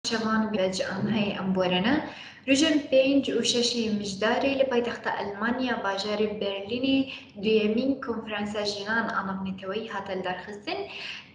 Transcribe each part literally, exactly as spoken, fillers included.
Şevan Becan heye em borene. Rojên pênc û şeş ê Mijdarê li paytexta Elmanya, bajarê Berlînê, duyemîn konferansa jinan a navneteweyî hate lidarxistin.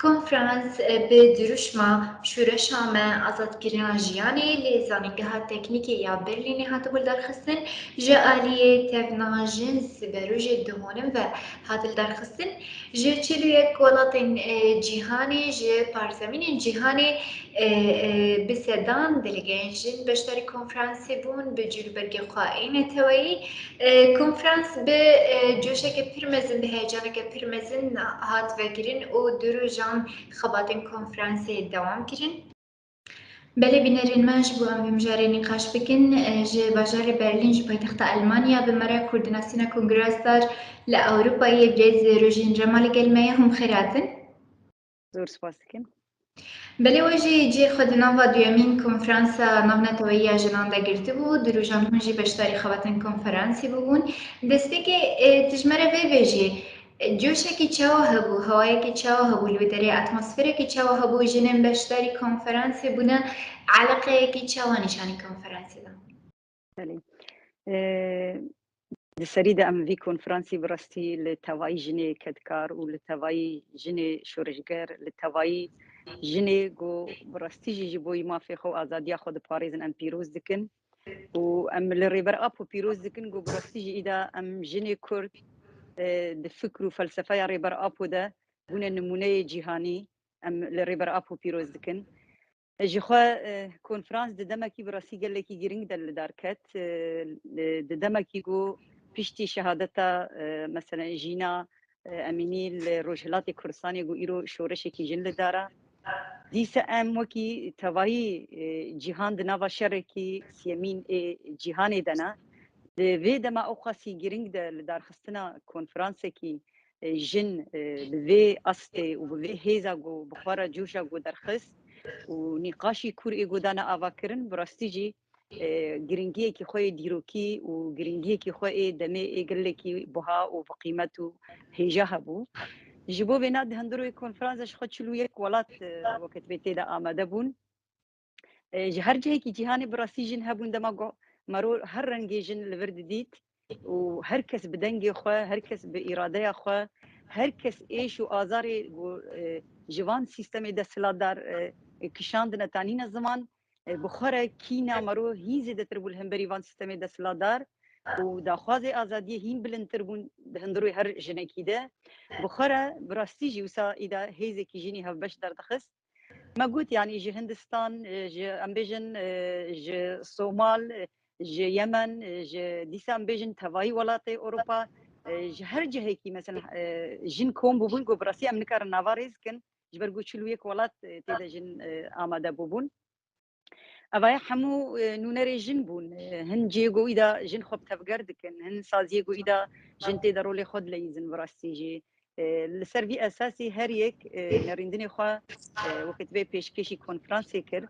Konferans, e, bi dirûşma Şoreşa me, azadkirina jiyanê li Zanîngeha Teknîkê ya Berlînê hatibû lidarxistin. Ji aliyê tevna jin siberojê dihonin ve hate lidarxistin. Ji çil û yek welatên, e, cîhanê, ji parzemînên cîhanê, e, e, bi sedan delegeyên jin beşdarî konferansê bûn, bi cî û bergê xwe ê neteweyî. E, konferans bi, e, coşeke pir mezin, bi heyecaneke pir mezin hat vekirin û du rojan xebatên konferansê dewam kirin. Belê bînerên me, ji bo em vê mijarê nîqaş bikin, e, ji bajarê Berlîn, ji paytexta Elmanya, bi me re koordînasyona Kongreya Star li Ewropayê birêz Rojîn Rema li gel me ye. Hûn bi xêr hatin. Zor spas dikim. Belê, we jî cihê xwe di nava duyemîn konferansa navneteweyî ya jinan de girtibû. Du rojan hûn jî beşdarî xebatên konferansê bûbûn. Destpêkê, e, tu ji me re vê bêjî, e, coşekî çawa hebû, hewayekî çawa hebû li wê derê, atmosferekî çawa hebû, jinên beşdarî konferansê bûne, eleqeyekî çawa nîşanî konferansê da? Belê. E, Di serî de em vî konferansî bi rastî li tevayî jinê kedkar û li tevayî jinê şoreşger, li tevayî jinê ku bi rastî jî ji bo yî mafê xwe û azadiya xwe diparêzin, em pîroz dikin. Û em li Rêber Apo pîroz dikin ku bi rastî jî îda em jinê Kurd, e, di fikr û felsefeya Rêber Apo de bûne nimûneyê cîhanî. Em li Rêber Apo pîroz dikin. Ji xwe, e, konferans di demekî bi rastî gelekî girîng de li dar ket. E, e, di demekî ku piştî şehadeta, e, mesela Jîna, e, Emînî li Rojhilatê Kurdistanê ku îro şoreşekî jin li dar e. Dîsa em wekî tevayî, e, cîhan di nava şerekî siyemîn ê cîhanê de ne. Di vê dema ew qasî girîng de li darxistina konferansekî, e, jin, e, bi vê astê û bi vê hêza ku bi xwe re coşa ku derxist û nîqaşî kûr ê ku dane avakirin, bi rastî jî, e, girîngiyekî xwe yê dîrokî û girîngiyekî xwe ê demê ê gelekî buha û bi qîmet û hêja hebû. Ji bo vêna di hundirê konferansa ji xwe çil û yek welat, e, weketibê tê de amade bûn. E, ji her cihekî cîhanê bi rastî jin hebûn, dema ku mero her rengê jin li vir didît û her kes bi dengê xwe, her kes bi îradeya xwe, her kes êş û azarê ku, e, ji van sîstemê desthilatdar, e, kişandine tanîne ziman, e, bi xwe re kîna mero hîn zêdetir bû li hemberî van sîstemê desthilatdar û daxwazê azadiyê hîn bilindtir bûn di hundirê her jinekî de. Bi xwe re bi rastî jî wisa îda hêzekî jinî hevbeş derdixist. Me got, yanî ji Hindistan, e, ji, em bêjin, e, ji Somal, e, ji Yemen, e, ji dîsa em bêjin tevayî welatê Ewropa, e, ji her cihekî mesela, e, jin kom bûbûn ku bi rastî em nikarin nava rêz kin, ji ber ku çil û yek welat, e, tê de jin, e, amade bûbûn. Evaya hemû, e, nûnerê jin bûn. E, hin cihê ku îda jin xwe bi tevger dikin, hin saziyê ku îda jin tê de rolê xwe dileyîzin bi rastî jî. E, li ser vî esasî her yek, e, nerîndinê xwe, e, wekî divê pêşkêşî konferansê kir.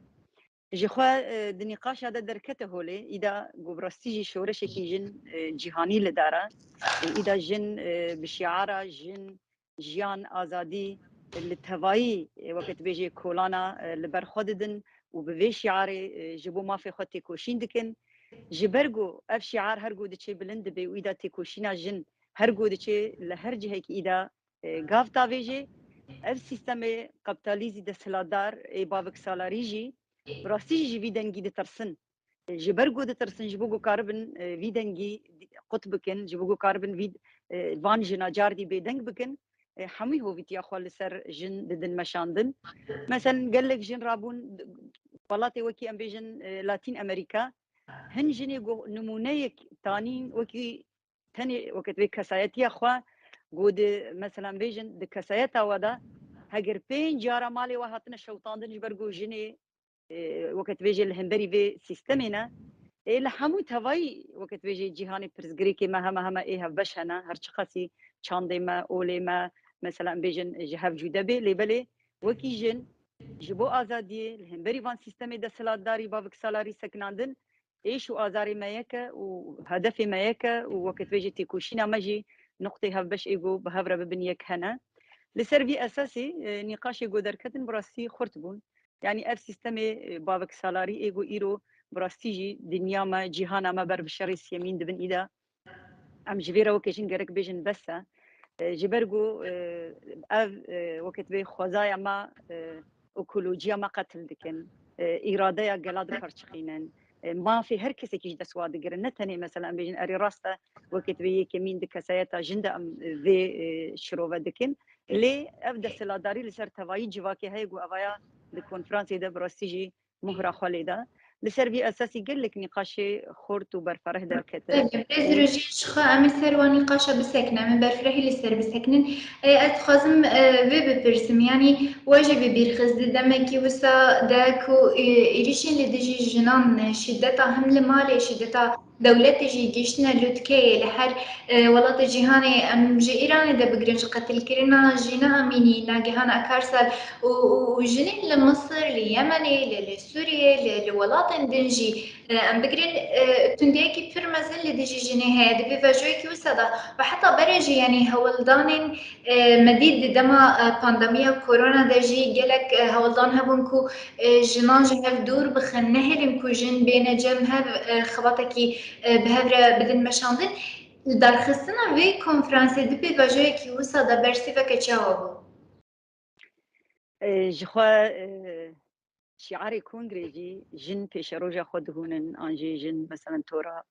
Ji xwe, e, di nîqaşa de derkete holê, îda ku bi rastî jî şoreşekî jin, e, cîhanî li dar e. E, îda jin, e, bi şiara jin, jiyan, azadî, e, li tevayî, e, wekî dibêjê kolana, e, li ber xwe didin û bi vê şiarê, e, ji bo mafê xwe têkoşîn dikin. Ji ber ku ev şiar her ku diçe bilind dibe û îda têkoşîna jin her ku diçe li her cihekî îda, e, gav tavêje, ev sîstemê kaptalîzî desthilatdar ê baviksalarî jî bi rastî jî ji vî dengî ditirsin. E, ji ber ku ditirsin, ji bo ku karibin, e, vî dengî qut bikin, ji bo ku karibin vî, e, van jina cardî bêdeng bikin, e, hemû hovîtiya xwe li ser jin didin meşandin. Mesela gelek jin rabûn welatê wekî em bêjin, e, Latîn Amerîka, hin jinê ku nimûneyek tanîn wekî tenê wekî divê kesayetiya xwe ku di, mesela em bêjin di kesayeta we de heger pênc cara malê we hatine şewitandin ji ber ku jinê, e, wekî divê jê li hemberî vê sîstemê ne. Ê li hemû tevayî wekî divê jê cîhanê pirsgirêkê me heme heme ê hevbeş hene, her çiqasî çandê me, olê me, mesela em bêjin ji hev cude bê, lê belê wekî jin ji bo azadiyê li hemberî van sîstemê desthilatdarî, baviksalarî sekinandin, êş û azarê me yek e û hedefê me yek e û wekî divê jê têkoşîna me jî nuqtê hevbeş ê ku bi hev re bibin yek hene. Li ser vî esasê, e, nîqaşê ku derketin bi rastî xurt bûn. Yanî ev sîstemê, e, baveksalarî ê ku îro bi rastî jî dinya me, cîhana me ber bi şerê siyemîn dibin îda. Em ji vê re wekî jin gerek bêjin bes e. E, ji ber ku, e, ev, e, wekî divê xwezaya me, e, ekolojiya me qetil dikin. E, îradeya gela diperçiqînin. E, mafê her kesekî ji dest wa digirin. Ne tenê mesela em bêjin erê rast e, wekî divê yekemîn di kesayeta jin de em, e, vê, e, şirove dikin. Lê ev desthilatdarî li ser tevayî civakê heye ku evaya di konferansê de bi rastî jî mohra xwe lê da. Li ser vî esasî gelek nîqaşê xurt û berfereh derketin. Belê, rêz û rojî ji xwe em ê ser wan nîqaşa bisekine, em ê berfirehî li ser bisekinin. E, ez dixwazim, e, vê bipirsim, yanî we jî bi bîr xist di demekî wisa de ku, e, êrîşên li dijî jinan, e, şîdeta him li malê, şîdeta dewletê jî gihiştine lûtkeyê li her, e, welatê cîhanê. Em ji Îranê de bigirin, ji qetilkirina Jîna Emînî, Nagihana Karsel û, û, û jinên li Misir, li Yemenê, li, li Sûriyê, li, li welatên din jî, e, em bigirin, e, tundiyekî pir mezin li dijî jinê heye. Di vê vejoyekî wisa de we heta berê jî, yanî hewldanên, e, me dît di dema, e, pandemiya korona de jî gelek, e, hewldan hebûn ku, e, jinan ji hev dûr bixin, nehêlin ku jin bêne cem hev, e, xebatekî, e, bi hev re bidin meşandin. Li darxistina vê konferansê di pêvajoyekî wisa de bersîveke çawa bû? E, ji xwe, e, şiarê kongrê jî jin pêşeroja xwe dihûnin, an jî jin, meselen, tora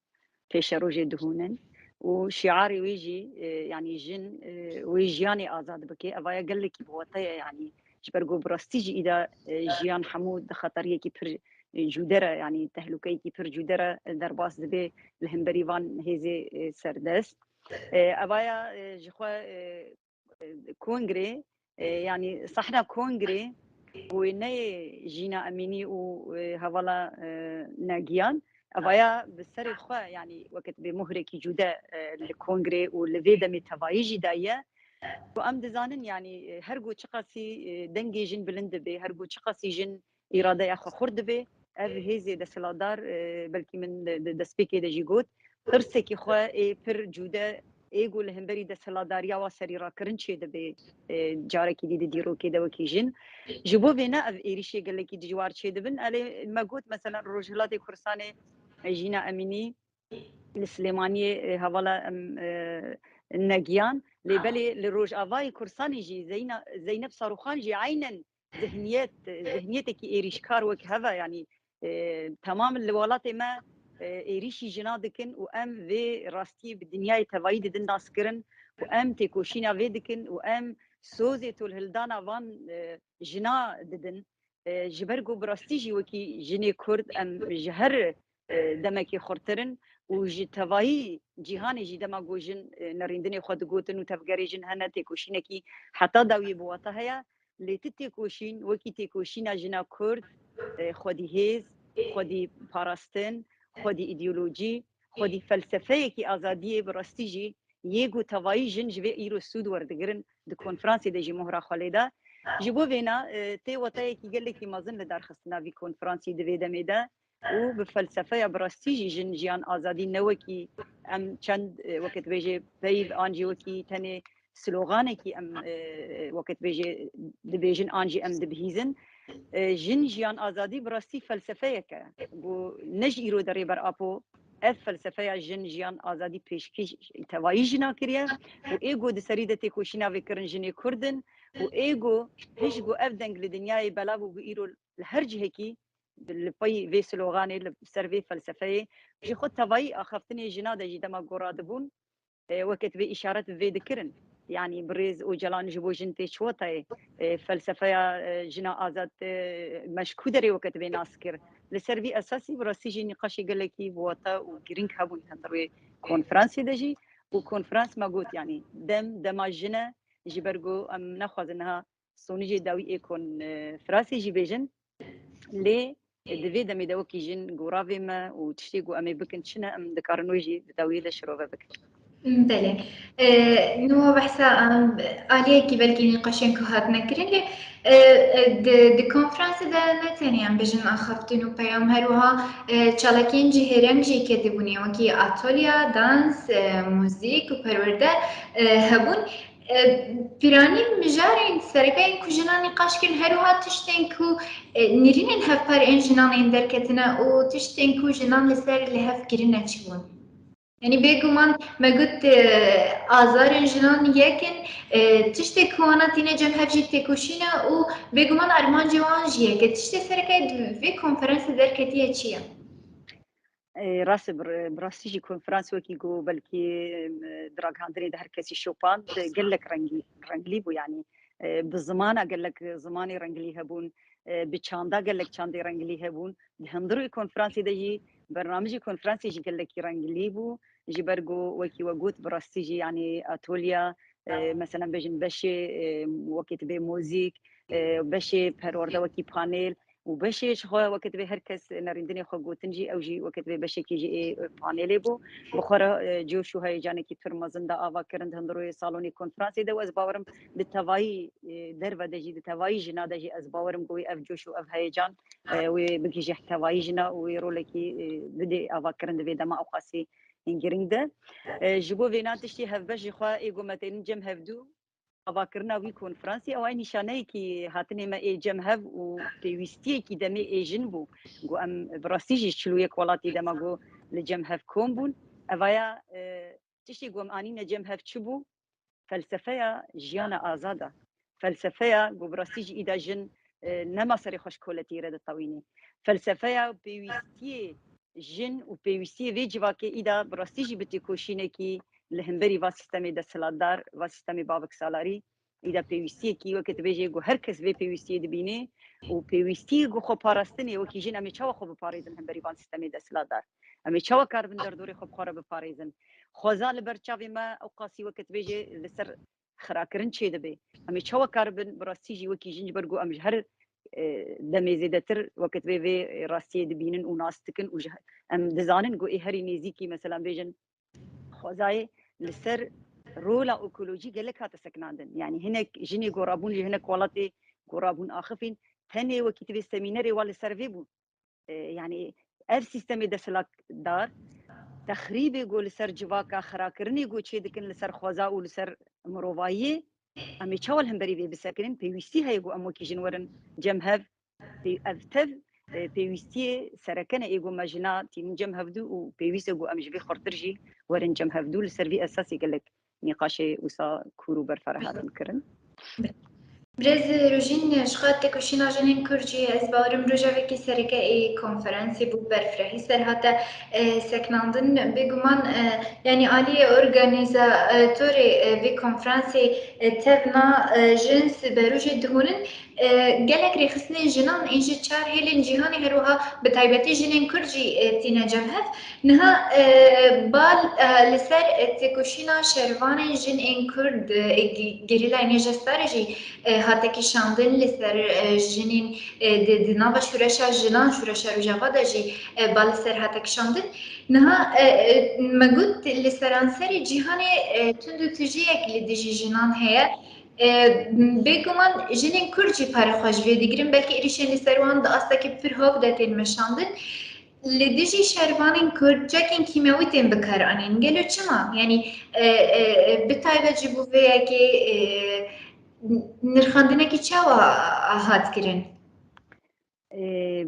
pêşerojê dihûnin û şiarê wê jî, e, yanî jin, e, wê jiyanê azad bike. Evaya gelekî bi wate ye, yanî ji ber ku bi rastî jî îda, e, jiyan hemû di xeteriyekî pir, e, cûde re, yanî tehlûkeyekî pir cûde re derbas dibe li hemberî van hêzê, e, serdest. E, evaya, e, ji xwe, e, kongrê, e, yanî sahna kongrê wêneyê Jîna Emînî û, e, hevala, e, Negiyan, evaya bi serê xwe, yanî wekî divê mohrekî cûde, e, li kongrê û li vê demê tevayî jî daye. Ku em dizanin, yanî, e, her ku çiqasî, e, dengê jin bilind dibe, her ku çiqasî jin îradeya xwe xurt dibe, ev hêzê desthilatdar, e, belkî min di, di destpêkê de jî got, tirsekî xwe ê pir cûde ê ku li hemberî desthilatdariya wa serî rakirin çêdibe, e, carekî dî di dîrokê de wekî jin. Ji bo vê ne ev êrîşê gelekî dijwar çêdibin. Elê me got, mesela, li Rojhilatê Kurdistanê, e, Jîna Emînî, li Silêmaniyê, e, hevala em, e, Negiyan, lê belê li Rojavayê Kurdistanê jî Zeyna-, Zeynep Sarûxan jî eynen zihniyet, zihniyetekî êrîşkar wek hev e, yanî, e, temam li welatê me, e, êrîşî jina dikin û em vê rastiyê bi dinyayê tevayî didin naskirin û em têkoşîna vê dikin û em sozê tolhildana van, e, jina didin. E, ji ber ku bi rastî jî wekî jinê Kurd em ji her, e, demekê xurtir in û ji tevayî cîhanê jî dema ku jin, e, nerîndinê xwe digotin û tevgerê jin hene, têkoşînekî heta dawiyê bi wate heye. Lê ti têkoşîn wekî têkoşîna jina Kurd, e, xwedî hêz, xwedî parastin, xwedî îdeolojî, xwedî felsefeyekî azadiyê bi rastî jî yê ku tevayî jin ji vê îro sûd werdigirin, di konferansê de jî mohra xwe lê da. Ji bo vêna, e, tê weteyekî gelekî mezin li darxistina vî konferansî di vê demê de û bi felsefeya bi rastî jî jin, jiyan, azadî ne wekî em çend, e, weke dibêje peyv an jî wekî tenê sloganekî em, e, weke dibêje, dibêjin an jî em dibihîzin. E, jin, jiyan, azadî bi rastî felsefeyek e. Ku ne ji îro de Rêber Apo ev felsefeya jin, jiyan, azadî pêşkêş tevayî jina kiriye û ê ku di serî de têkoşîna vê kirin jinê Kurd in û ê ku hişk ku ev deng li dinyayê belav û ku îro li her cihekî li pey vê sloganê, li ser vê felsefeyê ji xwe tevayî axaftinê jina de jî dema ku radibûn, e, weke divê îşaret bi vê dikirin. Yanî birêz Ocalan ji bo jin tê çi watayê, e, felsefeya, e, jina azad, e, me ji ku derê weke divê nas kir. Li ser vî esasî bi rastî jî nîqaşê gelekî bi wate û girîng hebûn di hundir wê konferansê de jî. Û konferans me got, yanî dem, dema jin e, ji ber ku em naxwazin niha sonîcê dawî ê konferansê jî bêjin. Lê di vê demê de wekî jin ku ravê me û tiştê ku em ê bikin çi ne, em dikarin wê jî di dawiyê de şirove bikin. Belê. E, niha behsa, em, aliyekî belkî nîqaşên ku hatine kirin, lê, e, e, di, di konferansê de ne tenê em bêjin axaftin û peyam, her wiha, e, çalakiyên cihêreng jî ketibûne, wekî atolya, dans, e, muzîk û perwerde, e, hebûn. E, Piranî mijarên sereke yên ku jinan nîqaş kirin, her wiha tiştên ku, e, nêrînên hevpar ên jinan ên derketine û tiştên ku jinan li ser li hev kirine çi bûn? Yanî bêguman me got, e, azarên jinan yek in, e, tiştê ku wana tîne cem hev jî têkoşîn e û bêguman armancê wan jî yek e. Tiştê sereke di vê konferansê derketiye çi ye? E, rast e, bi, bi rastî jî konferans wekî ku belkî, e, di ragihandinê de her kesî şopand, e, gelek rengî, renglî bû, yanî, e, bi zimana gelek zimanê renglî hebûn, e, bi çanda gelek çandê renglî hebûn. Di hundirê konferansê de jî, bernamijê konferansê jî gelekî renglî bû. Ji ber ku wekî we got, bi rastî jî, yanî atolya, e, meselen bêjin beşê, e, wekî tibê muzîk, e, beşê perwerde wekî panel, û beşê ji xwe weke divê her kes nerîndinê xwe gotin jî, ew jî weke divê beşekî jî ê panelê bû. Bi xwe re, e, coş û heyecanekî pir mezin da ava kirin di hundirê salonê konferansê de û ez bawerim di tevayî, e, derve de jî, di tevayî jina de jî ez bawerim ku wê ev coş û ev heyecan, e, wê bigihîje tevayî jina û wê rolekî, e, bidê ava kirin di vê dema ewqasî girîng de. E, ji bo vêna tiştê hevbeş jî xwe ê ku me tênin cem hevdû, avakirina wî konferansê, ew ê nîşaneyekî hatinê me ê cem hev û pêwîstiyekî demê ê jin bû. Ku em bi rastî jî çil û yek welatî dema ku li cem hev kom bûn. Evaya, e, tiştê ku em anîne cem hev çi bû? Felsefeya jiyana azad e. Felsefeya ku bi rastî jî îda jin, e, nema serê xwe ji koletiyê re ditewînê. Felsefeya pêwîstiyê jin û pêwîstiyê vê civakê îda bi rastî jî bi têkoşînekî li hemberî va sîstemê desthilatdar, va sîstemê baviksalarî, îda pêwîstiyekî weke dibêje ku her kes vê pêwîstiyê dibîne û pêwîstiyê ku xwe parastinê wekî jin em ê çawa xwe biparêzin hemberî van sîstemê desthilatdar? Em ê çawa karibin derdorê xwe bi xwe re biparêzin? Xweza li ber çavê me ew qasî weke dibêje li ser xirakirin çêdibe. Em ê çawa karibin bi rastî jî wekî jin, ji ber ku em ji her, e, demê zêdetir weke divê vê rastiyê dibînin û nas dikin û ji, em dizanin ku ê herî nêzîkî, mesela bêjin, xwezayê li ser rola ekolojî gelek hate sekinandin. Yanî hinek jinê gorabûn ji hinek welatê gorabûn axifîn, tenê wekî divê semînerê wa li ser vê bûn. E, yanî ev sîstemê desthilatdar, texrîbê ku li ser civaka, xirakirinê ku çê dikin li ser xweza û li ser mirovayiyê, em ê çawa li hemberî vê bisekinin? Pêwîstî heye ku em wekî jin werin cem hev. Pê-, ev tev, e, pêwîstiyê sereke ne ê ku me jina tînin cem hevdû û pêwîst e ku em ji vê xurtir jî werin cem hevdû. Li ser vî esasî gelek nîqaşê wisa kûr û berfere hatin kirin. Birêz Rojîn, ji xwe têkoşîna jinên Kurd jî ez bawerim rojevekî sereke ê konferansê bû, berfirehî ser hate, e, sekinandin. Bêguman, e, yanî aliyê organîzatorê, e, vê konferansê, e, tevna, e, jin siberojê dihûnin, e, gelek rêxistinên jinan ên ji çar hêlên cîhanê, her wiha bi taybetî jinên Kurd jî, e, tîne cem hev. Niha, e, bal, e, li ser, e, têkoşîna şervanên jin ên Kurd, e, gi-, gerîlayên H D S jî, e, hate kişandin, li ser, e, jinên, e, di, di nava şûreşa jinan, şûreşa Rojava de jî, e, bal li ser hate kişandin. Niha, e, e, me got li seranserê cîhanê, e, tund û tijiyek li dijî jinan heye. E, Bêguman jinên Kurd jî pere xwe ji vê digirin, belkî êrîşên li ser wan di astekî pir hov de tên meşandin. Li dijî şervanên Kurd çekên kîmewî tên bikaranîn. Gelo çima? Yanî, e, e, e, bi taybet ji bo vê yekê, e, nirxandinekî çawa hat kirin? E,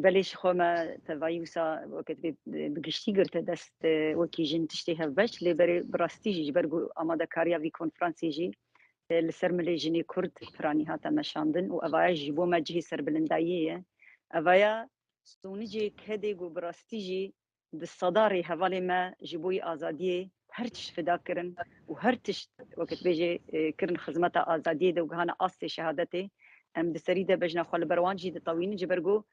belê ji xwe me tevayî wisa weke divê bi giştî girte dest, e, wekî jin tiştê hevbeş, lê berê bi rastî jî ji ber ku amadekariya vî konferansê jî, e, li ser milê jinê Kurd piranî hate meşandin û evaya ji bo me cihê serbilindayiyê ye. Evaya sonicê kedê ku bi rastî jî di seda rêhevalê me ji bo yê azadiyê her tişt fida kirin û her tişt, weke dibêje, e, kirin xizmeta azadiyê de û gihane astê şehadetê. Em di serî de bejna xwe li ber wan jî ditewînin, ji ber ku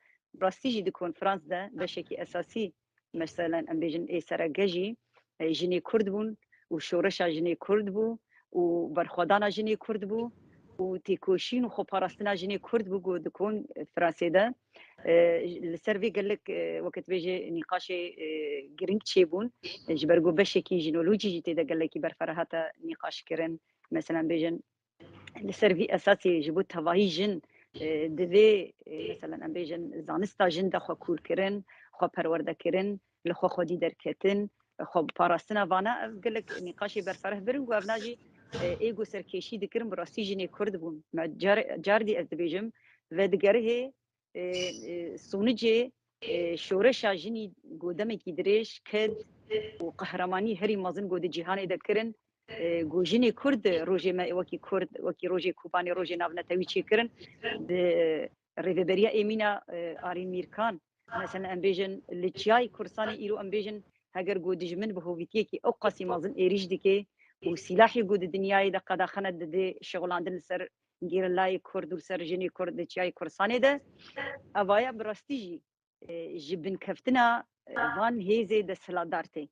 rastî jî di konferans de beşekî esasî, meselen em bêjin ê sereke jî, e, jinê Kurd bûn û şoreşa jinê Kurd bû û berxwedana jinê Kurd bû û têkoşîn û xweparastina jinê Kurd bû ku di konferansê de, e, li ser vê gelek, e, weke dibêje nîqaşê, e, girîng çêbûn. E, ji ber ku beşekî jinolojî jî tê de gelekî berfireh hate nîqaş kirin. Meselen bêjin, li ser vî esasê ji bo tevahî jin, e, divê, e, meselen em bêjin zanista jin de xwe kûr kirin, xwe perwerde kirin, li xwe xwedî derketin, xwe parastina vana, ev gelek nîqaşê berfireh birin ku evna jî e, ê ku serkêşî dikirin bi rastî jinê Kurd bûn. Me car, car dî ez dibêjim, vedigerihê, e, e, sonicê, e, şoreşa jinî ku demekî dirêj ked û qehremanî herî mezin ku di cîhanê de kirin, e, ku jinê Kurd rojê me wekî Kurd, wekî rojê Kobanê, rojê navnetewî çêkirin, di rêveberiya êmîna, e, Arîn Mîrkan, mesela em bêjin li Çiyayê Kurdistanê îro em bêjin heger ku dijmin bi hovîtiyekî ew qasî mezin êrîş dike û sîlahê ku di dinyayê de qedaxene didê şixulandin li ser gerîlayê Kurd û li ser jinê Kurd di Çiyayê Kurdistanê de, evaya bi rastî jî, e, ji binkeftina, e, van hêzê desthilatdar tê.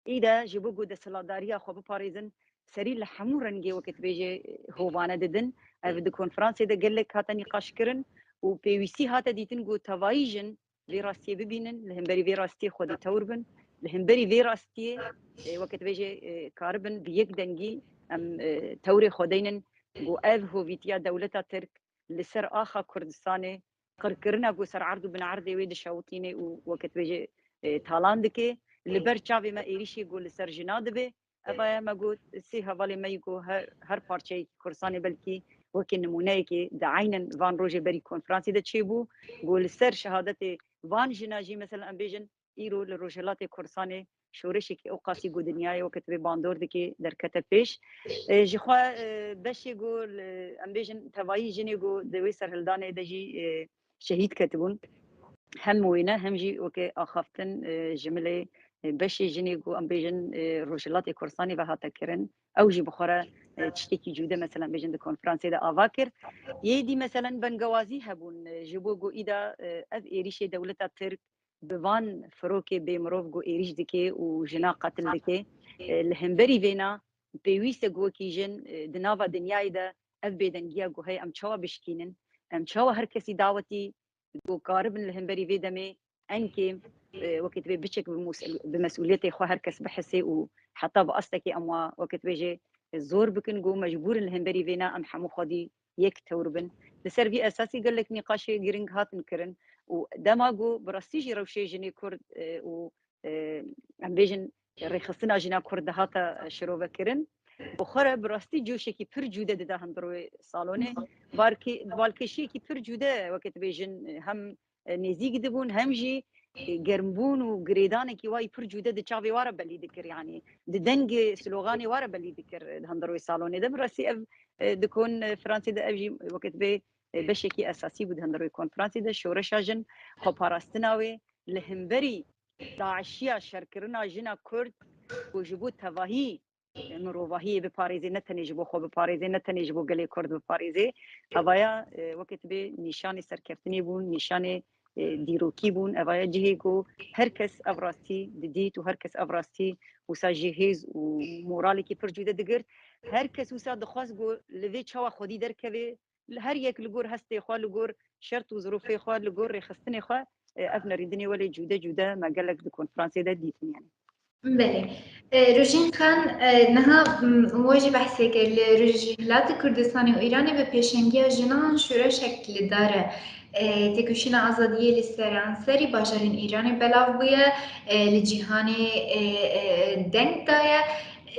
Î de ji bo ku desthilatdariya xwe biparêzin, serî li hemû rengê weke dibêje, e, hovane didin. Ev di konferansê de gelek hate nîqaşkirin û pêwîstî hate dîtin ku tevayî jin vê rastiyê bibînin, li hemberî vê rastiyê xwedî tewr bin, li hemberî vê rastiyê, e, weke dibêje, e, karibin bi yek dengî em, e, tewrê xwe deynin ku ev hovîtiya dewleta Tirk li ser axa Kurdistanê qirkirina ku ser erd û binerdê wê dişewitîne û weke dibêje, e, talan dike. Li ber çavê me êrîşê ku li ser jina dibe, evaya me got, sê hevalê me yî ku her, her parçeyekî Kurdistanê belkî wekî nimûneyekê di eynen van rojê berî konferansê de çêbû, ku li ser şehadetê van jina jî mesela em bêjin, îro li Rojhilatê Kurdistanê şoreşekî ew qasî ku dinyayê weke dibê bandor dike derkete pêş. E, ji xwe, e, beşê ku li, em bêjin tevayî jinê ku di wê serhildanê de jî, e, şehîd ketibûn. Hem wêne hem jî weke axaftin, e, ji milê, e, beşê jinê ku em bêjin, e, Rojhilatê Kurdistanê ve hate kirin. Ew jî bi xwe re, e, tiştekî cude mesela em bêjin di konferansê de ava kir. Yê dî mesela bengewazî hebûn, e, ji bo ku îda, e, ev êrîşê dewleta Tirk bi van firokê bêmirov ku êrîş dike û jina qetil dike. E, li hemberî vêna pêwîst e ku wekî jin, e, di nava dinyayê de ev bêdengiya ku heye em çawa bişkînin, em çawa her kesî dawetî ku karibin li hemberî vê demê enkê, e, wekî divê biçek bi mus-, bi mesûliyetê xwe her kes bihise û heta bi astekê em wa wekî divê jê zor bikin ku mecbûr in li hemberî vêna em hemû xwedî yek tewr bin. Li ser vî esasî gelek nîqaşê giring hatin kirin û dema ku bi rastî jî rewşê jinê Kurd, e, û, e, em bêjin rêxistina jina Kurd dihata, e, şirove kirin, bi xwe re bi rastî coşekî pir cude dida hundir wê salonê. Balkê-, balkêşiyekî pir cude weke dibêjin, e, hem, e, nêzîk dibûn hem jî, e, germbûn û girêdanekî wayî pir cude di çavê wa re belî dikir, yanî di dengê sloganê wa re belî dikir, e, di hundir wê salonê de. Bi rastî ev, e, di kon, e, Fransê de ev jî weke dibê, e, beşekî esasî bû di hundir wê konferansê de. Şoreşa jin, xweparastina wê li hemberî daişiya şerkirina jina Kurd ku ji bo tevahî, e, mirovahiyê biparêzê, ne tenê ji bo xwe biparêzê, ne tenê ji bo gelê Kurd biparêzê. Evaya, e, weke dibê nîşanê serkeftinê bûn, nîşanê, e, dîrokî bûn. Evaya cihê ku her kes ev rastî didît û her kes ev rastî wisa jê hêz û moralekî pir cude digirt. Her kes wisa dixwest ku li vê çawa xwedî derkeve, li her yek li gor hestê xwe, li gor şert û zirûfê xwe, li gor rêxistinê xwe, e, ev nerîndinê welê cude cude me gelek di konferansê de dîtin yani. Belê. E, Rojîn Xan, e, niha, m, we jî behsê kir, li Rojhilatê Kurdistanê û Îranê bi pêşengiya jinan şoreşek li dar e. E, têkoşîna azadiyê li seranserî bajarên Îranê belav bûye, e, li cîhanê, e, e, deng daye.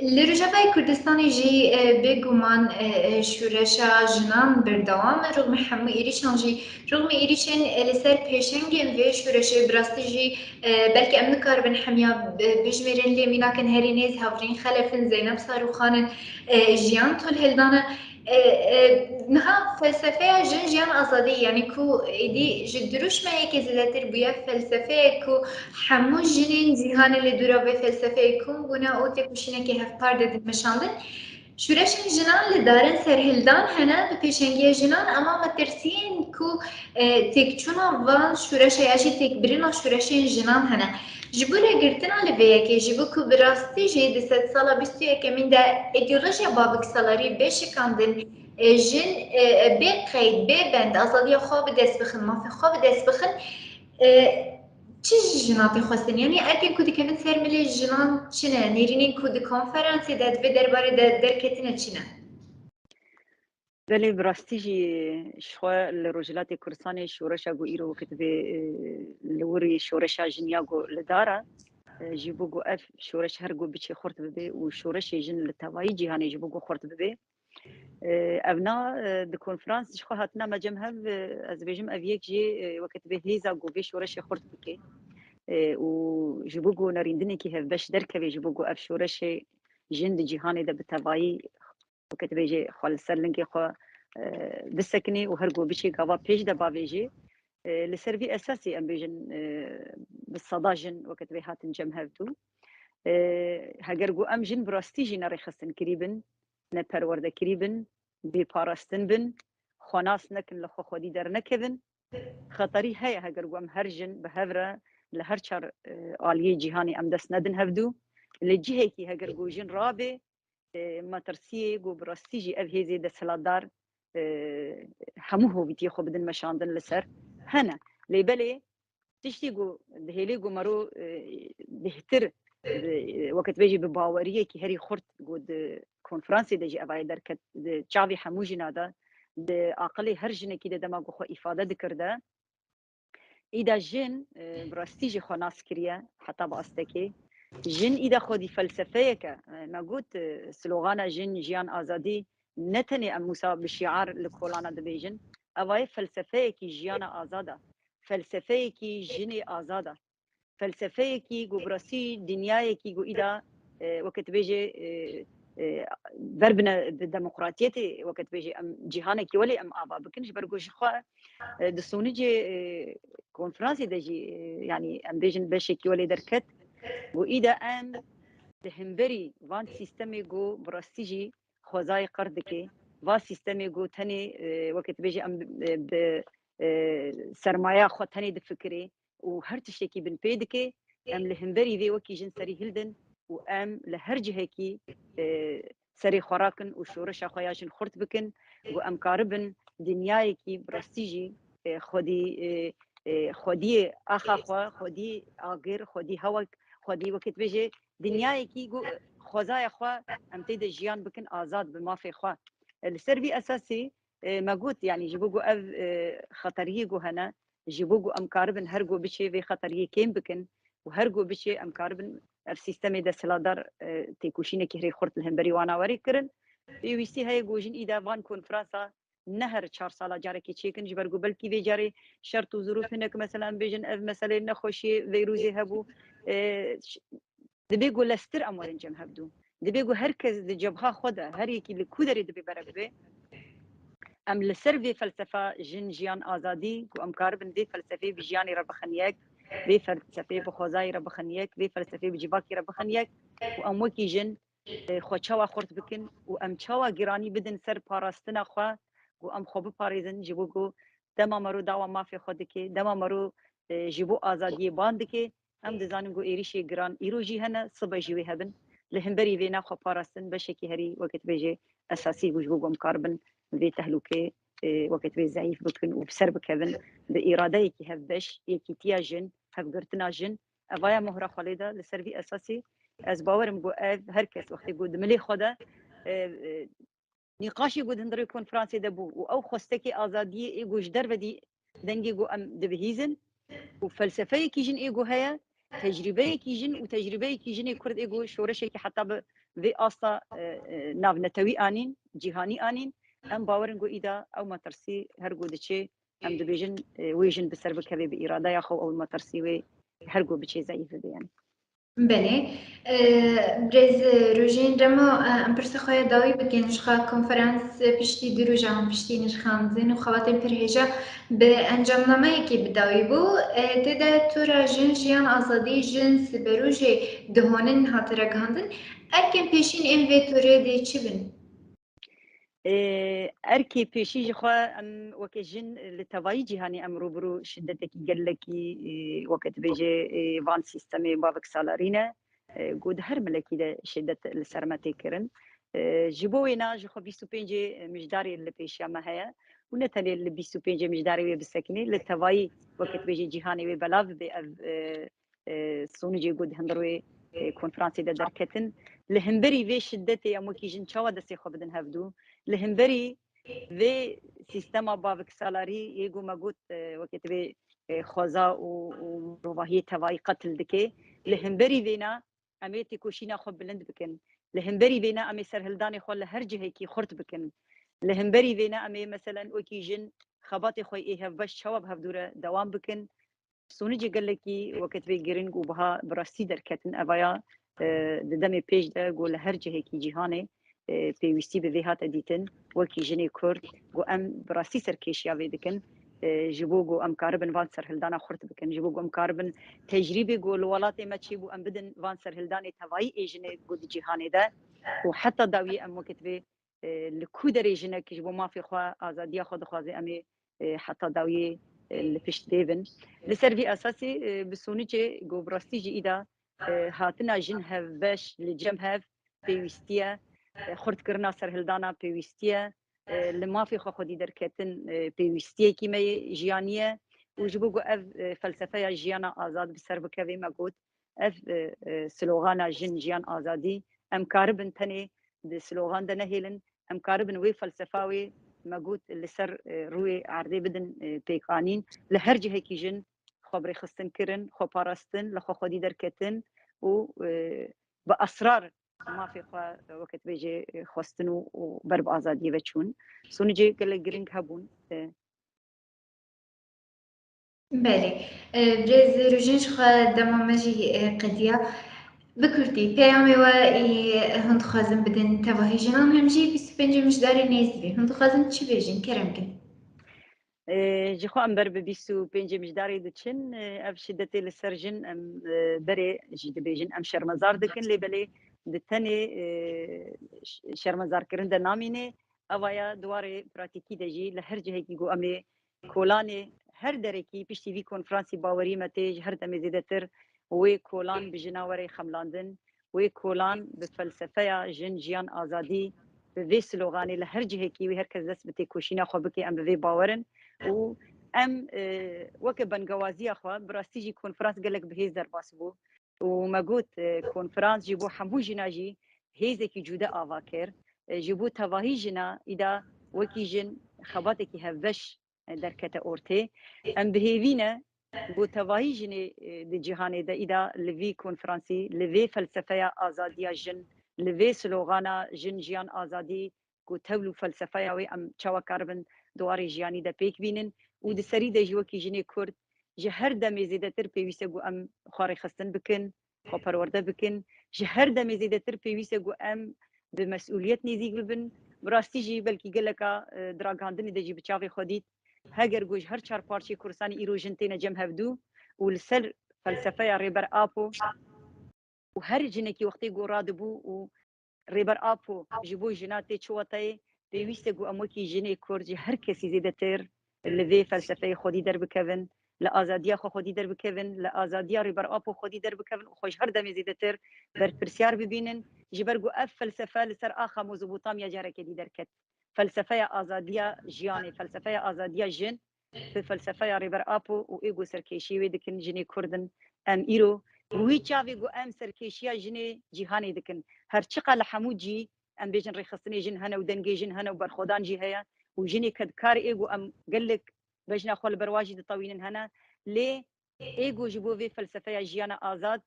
Li Rojavayê Kurdistanê jî, e, bêguman, e, e, şoreşa jinan berdewam e. Rûxmê hemû êrîşan jî, rûxmê êrîşên, e, li ser pêşengên vê şoreşê bi rastî jî, e, belkî em nikaribin hemiya, e, bijmêrin, lê mînakin herî nêz Hevrîn Xelef in, Zeynep Sarûxan in, e, Jiyan Tolhildan e. E, e, niha felsefeya jin, jiyan, azadî, yanî ku êdî ji dirûşmeyekê zêdetir bûye felsefeyek ku hemû jinên cîhanê li dûra vê felsefeyê kom bûne û têkoşînekê hevpar de dimeşandin. Şûreşên jinan li darin serhildan hene bi pêşengiya jinan, ema metirsiyên ku, e, têkçûna van şûreşa ya jî têkbirina şûreşên jinan hene. Ji bo rêgirtina li vê yekê, ji bo ku bi rastî jî di sedsala bîst û yekemîn de îdeolojiya babiksalarî bê şikandin, e, jin, e, e, bê qeyd, bê bend, azadiya xwe bi dest bixin, mafê xwe bi dest bixin, e, çi ji jinan tê xwestin? Yanî erkên ku dikevin ser milê jinan çi ne? Nêrînên ku di konferansê de di vê derbarê de derketine çi ne? Belê, bi rastî jî ji xwe li Rojhilatê Kurdistanê şoreşa ku îro wekî divê, e, li wirî şoreşa jin ya ku li dar e, e, ji bo ku ev şoreş her ku biçê xurt bibe û şoreşê jin li tevayî cîhanê ji bo ku xurt bibe. E, evna, e, di konferans ji xwe hatina me cem hev, e, ez dibêjim ev yek jê, e, weke divê hêza ku vê şoreşê xurt bike, e, û ji bo ku nerîndinekî hevbeş derkeve, ji bo ku ev şoreşê jin di cîhanê de bi tevayî, weke divê jê xwe li ser lingê xwe, e, bisekinê û her ku biçê gava pêş de bavêjê. E, li ser vî esasî em bêjin, e, bi seda jin weke divê hatin cem hevdû. E, heger ku em jin bi rastî jî nerêxistin kirî bin, ne perwerde kirî bin, bê parastin bin, xwe nas nekin, li xwe xwedî dernekevin, xeterî heye heger ku em her jin bi hev re li her çar, e, aliyê cîhanê em dest nedin hevdû. Li cihekî heger ku jin rabê, e, metirsiyê ku bi rastî jî ev hêzê desthilatdar, e, hemû hovîtiyê xwe bidin meşandin li ser hene. Lê belê tiştî ku dihêlê ku mero, e, bêhtir, e, weke dibêjî bi baweriyekî herî xurt ku di konferansê de jî evayê derket, di çavê hemû jina de, di aqilê her jinekî de dema ku xwe îfade dikir de, îda jin, e, bi rastî jî xwe nas kiriye heta bi astekê. Jin îda xwedî felsefeyek e. E, me got, e, slogana jin, jiyan, azadî ne tenê em wisa bi şiar li kolana dibêjin. Ev aye felsefeyekî jiyana azad e. Felsefeyekî jinê azad e. Felsefeyekî ku bi rastî dinyayekî ku îda, e, weke dibêje, e, e, ber bine bi demokratiyetê, weke dibêje em cîhanekî welê em ava bikin, ji ber ku ji xwe, e, di sonicê, e, konferansê de jî, e, yanî em bêjin beşekî welê derket, ku îda em di hemberî van sîstemê ku bi rastî jî xwezayê qir dike, va sîstemê ku tenê, e, weke dibêje em, e, bi, e, sermaya xwe tenê difikirê û her tiştekî binpê dike, em li hemberî vê wekî jin serî hildin û em li her cihekî, e, serê xwe rakin û şoreşa xwe ya jin xurt bikin, ku em karibin dinyayekî bi rastî jî, e, xwedî, e, e, xwediyê axa xwe, xwedî agir, xwedî hewek, xwedî weke dibêje dinyayekî ku xwezaya xwe em tê de jiyan bikin azad bi mafê xwe. E, li ser vî esasî, e, me got, yanî ji bo ku ev, e, xeteriyê ku hene, ji bo ku em karibin her ku biçê vê xeteriyê kêm bikin û her ku biçê em karibin ev sîstemê desthilatdar, e, têkoşînekî herî xurt li hemberî wana werê kirin. Pêwîstî heye ku jin îda van konferansa ne her çar sala carekê çêkin, ji ber ku belkî vê carê şert û zirûf hinek, mesela em bêjin ev meseleyê nexweşiyê veyrûzê hebû, e, ş-, dibê ku lestir em werin cem hevdû. Dibê ku her kes di cebha xwe de, her yekî li ku derê dibê bere bibe, em li ser vê felsefa jin, jiyan, azadî, ku em karibin vê felsefeyê bi jiyanê re bixin yek, vê felsefeyê bi xwezayê re bixin yek, vê felsefeyê bi civakê re bixin yek, û em wekî jin, e, xwe çawa xurt bikin û em çawa giranî bidin ser parastina xwe, ku em xwe biparêzin, ji bo ku dema mero dawa mafê xwe dike, dema mero, e, ji bo azadiyê ban dike, em dizanin ku êrîşê giran îro jî hene, sibe jî wê hebin. Li hemberî vê naxwe parastin beşekî herî, weke dibêje, esasî bû ji bo ku em karibin vê tehlûkê, e, weke dibê zeyîf bikin û bi ser bikevin. Bi îradeyekî hevbeş, yekîtiya jin, hevgirtina jin, evaya mohra xwe lê de. Li ser vî esasî ez bawerim ku ev her kes wextê ku di milê xwe de, e, e, nîqaşê ku di hundirê konferansê de bû û ew xwestekê azadiyê ê ku ji derve dî dengê ku em dibihîzin û felsefeyekî jin ê ku heye, tecrîbeyekî jin û tecrîbeyekî jinê Kurd ê ku şoreşekî heta bi vê asta, e, e, navnetewî anîn, cîhanî anîn, em bawerin ku îda ew metirsî her ku diçê, em dibêjin, e, wê jin bi ser bikeve bi îradeya xwe û ew metirsî wê her ku biçê zeyîf bibe, yanî. Belê. E, birêz Rojîn, dema, e, em pirsa xwe ya dawî bikin, ji xwe konferans piştî du rojan, piştî nirxandin û xebatên pir hêja bi encamnameyekê bi dawî bû. E, tê de tora jin, jiyan, azadî, jin, siberojê dihonin hate ragihandin. Erkên pêşîn ên vê torê dê çi bin? Ê, erkê pêşî ji xwe em weke jin li tevayî cîhanê em rûbirû şiddetekî gelekî, ê, weke dibêje, ê, van sîstemê baveksalarî ne, ê, ku di her milekî de şiddet li ser me tê kirin. Ê, ji bo wêna ji xwe bîst û pêncê mijdarê li pêşiya me heye û ne tenê li bîst û pêncê mijdarê wê bisekinê, li tevayî weke dibêje cîhanê wê belav bibe ev, ê, e, sonicê ku di hundir wê, e, konferansê de derketin. Li hemberî vê şiddetê em wekî jin çawa destê xwe bidin hevdû? Li hemberî vê sîstema baviksalarî yê ku me got, e, wekî divê, e, xweza û, û mirovahiyê tevayî qetil dike. Li hemberî vêna em ê têkoşîna xwe bilind bikin. Li hemberî vêna em ê serhildanê xwe li her cihekî xurt bikin. Li hemberî vêna em ê, meselen, wekî jin xebatê xwe ê hevbeş çawa bi hevdû re dewam bikin. Sonicê gelekî wekî vê giring û biha bi rastî derketin. Evaya, e, di demê pêş de ku li her cihekî cîhanê, e, pêwîstî bi vê hate dîtin. Wekî jinê Kurd ku em bi rastî serkêşiya vê dikin, e, ji bo ku em karibin van serhildana xurt bikin, ji bo ku em karibin tecrîbê ku li welatê me çêbû em bidin van serhildanê tevayî ê jinê ku di cîhanê de û heta dawiyê em wekî vê, e, li ku derê jinek ji bo mafê xwe, azadiya xwe dixwaze, em ê, e, heta dawiyê, e, li pişt vê bin. Li ser vî esasî, e, bi sonicê ku bi rastî jî îda, e, hatina jin hevbeş li cem hev pêwîstî ye, e, xurtkirina serhildana pêwîstî ye, e, li mafê xwe xwedî derketin, e, pêwîstiyekî me yê jiyanî ye û ji bo ku ev, e, felsefeya jiyana azad bi ser bikeve, me got, ev, e, e, slogana jin, jiyan, azadî, em karibin tenê di slogan de nehêlin, em karibin wê felsefa wê me got li ser, e, rûyê erdê bidin, e, pêkanîn. Li her cihekî jin xwe bi rêxistin kirin, xwe parastin, li xwe xwedî derketin û, e, bi esrar mafê xwe, wekî dibêje, xwestin û, û ber bi azadiyê ve çûn. Sonicê gelek giring hebûn. E, Belê. E, Birêz Rojîn, ji xwe dema me jî, e, qediya. Bi kurtî, peyamê we ê hûn dixwazin bidin tevahî jinan, hem jî bîst û pêncê Mijdarê nêz dibî. Hûn dixwazin çi bêjin? Kerem kin. E, ji xwe em ber bi bîst û pêncê Mijdarê diçin. E, ev şidetê li ser jin em, e, berê jî dibêjin. Em şermezar dikin, lê belê di tenê, e, ş-, şermezarkirin de namîne. Evaya di warê pratîkî de jî li her cihekî ku em ê kolanê her derekî piştî vî konferansî bawerî me tê ji her demê zêdetir wê kolan bi jina were xemlandin, wê kolan bi felsefeya jin, jiyan, azadî, bi vê sloganê li her cihekî wê her kes dest bi têkoşîna xwe bike, em bi vê bawer in. Û em, e, weke bengewaziya xwe, bi rastî jî konferans gelek bi hêz derbas bû. Û me got, e, konferans ji bo hemû jina jî hêzekî cude ava kir. E, ji bo tevahî jina îda wekî jin xebatekî hevbeş, e, derkete ortê. Em bi hêvî ne ku tevahî jinê, e, di cîhanê de îda li vî konferansî, li vê felsefeya azadiya jin, li vê slogana jin, jiyan, azadî ku tewl û felsefeya wê em çawa karibin di warê jiyanî de pêk bînin û di serî de jî wekî jinê Kurd ji her demê zêdetir pêwîst e ku em xwe rêxistin bikin, xwe perwerde bikin. Ji her demê zêdetir pêwîst e ku em bi mesûliyet nêzîk bibin. Bi rastî jî belkî geleka, e, di ragihandinê de jî bi çavê xwe dît. Heger ku ji her çar parçeyê Kurdistanê îro jin têne cem hevdû û li ser felsefeya Rêber Apo û her jinekî wextê ku radibû û Rêber Apo ji bo jina tê çi watayê, pêwîst e ku em wekî jinê Kurd ji her kesî zêdetir li vê felsefeyê xwedî derbikevin, li azadiya xwe xwedî derbikevin, li azadiya Rêber Apo xwedî derbikevin û xwe ji her demê zêdetir berpirsiyar bibînin, ji ber ku ev felsefe li ser axa Mezopotamya careke dî derket. Felsefeya azadiya jiyanê, felsefeya azadiya jin, bi felsefeya Rêber Apo û ê ku serkêşî wê dikin jinê Kurd in. Em îro bi wî çavê ku em serkêşiya jinê cîhanê dikin. Her çiqa li hemû cî em bêjin rêxistinê jin hene û dengê jin hene û berxwedan jî heye û jinê kedkar ê ku em gelek bejna xwe li ber wa jî ditewînin hene. Lê ê ku ji bo vê felsefeya jiyana azad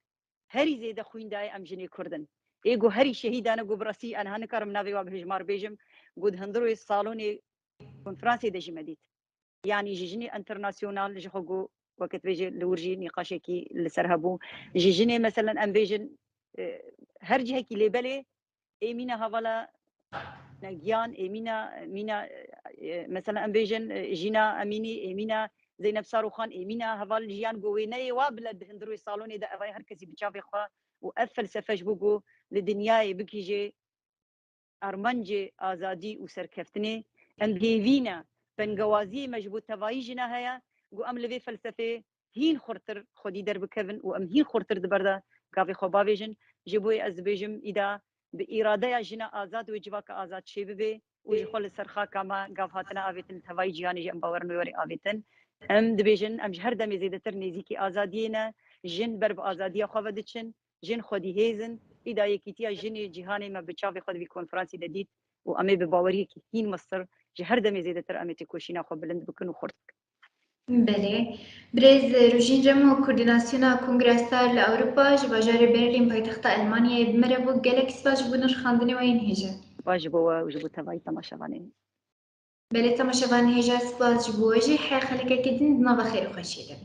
herî zêde xwîn dayê em jinê Kurd in. Ê ku herî şehîdane ku bi rastî aniha nikarim navê wa bi hijmar bêjim, ku di hundirê salonê konferansê de jî me dît. Yanî ji jinê enternasyonal ji xwe ku weke dibêje li wir jî nîqaşekî li ser hebû. Ji jinê meselen em bêjin, e, her cihekî lê belê ê mîna hevala Negiyan, ê mîna, mîna, e, mesela em bêjin, e, Jîna Emînî, ê mîna Zeynep Saroxan, ê mîna heval Jiyan ku wêneyê wa bile di hundirê salonê de evayê her kesî bi çavê xwe û ev felsefe ji bo ku li dinyayê bigihîje armancê azadî û serkeftinê. Em bi hêvî ne, bengewaziyê me ji bo tevayî jina heye ku em li vê felsefê hîn xurtir xwedî derbikevin û em hîn xurtir di ber de gavê xwe bavêjin. Ji bo yê ez dibêjim, îda bi îradeya jina azad wê civaka azad çêbibe û ji xwe li ser xaka me gav hatine avêtin, li tevayî cîhanê jî em bawer in wê were avêtin. Em dibêjin, em ji her demê zêdetir nêzîkî azadiyê ne, jin ber bi azadiya xwe ve diçin, jin xwedî hêz in. Îda yekîtiya jinê cîhanê me bi çavê xwe di vî konferansî de dît û em ê bi baweriyekî hîn mestir ji her demê zêdetir em ê têkoşîna xwe bilind bikin û xurt bikin. Belê. Birêz Rojîn Remo, Koordînasyona Kongreya Star li Ewropa ji bajarê Berlîn, paytexta Elmanyayê, bi me re bû. Gelek spas ji bo nirxandinê we yên hêja. Spas ji bo we û ji bo tevayî temaşevanên. Belê, temaşevanên hêja, spas ji bo we jî. Her xelekekê din di nava xêr û xweşiyê de.